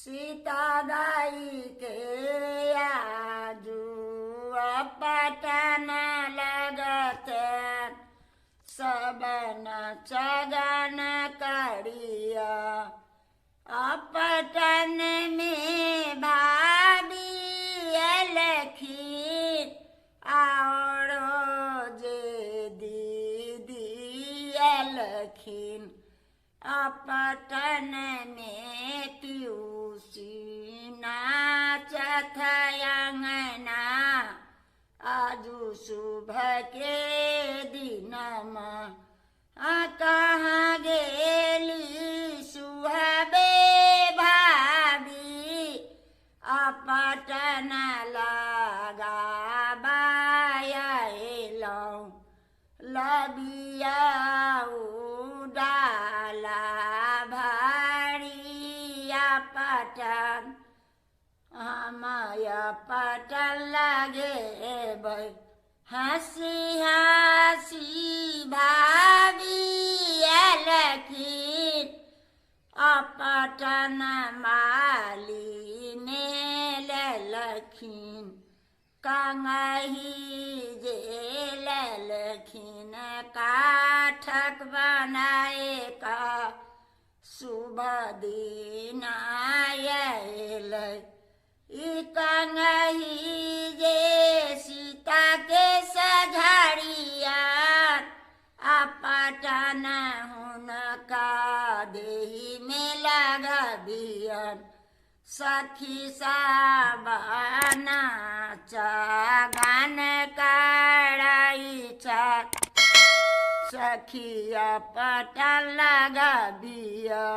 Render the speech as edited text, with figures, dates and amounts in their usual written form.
सीता दाई के आजू पटन लगते सबन चगन करिया। अपटन में भाभी अलखी और जे दीदी अलखिन। अपटन में पियूसी नाचथ अंगना आजू शुभ के दिनमा। कहाँ गेली सुहबे भाभी अपटन लगाबायलौं लबिया डाला भरिया पटन हम पटन लगेबै। हँसी हँसी भाभी अलखिन अपटन माली में लेलखिन। कंगही जे लेलखिन काठक बनाए का शुभ दिन आयलै। ई कंगही जे सीता के सझरिया अपटन हुनका देही में लगबियन। सखी सब नाच गान करई सखी अपटन लगबिया।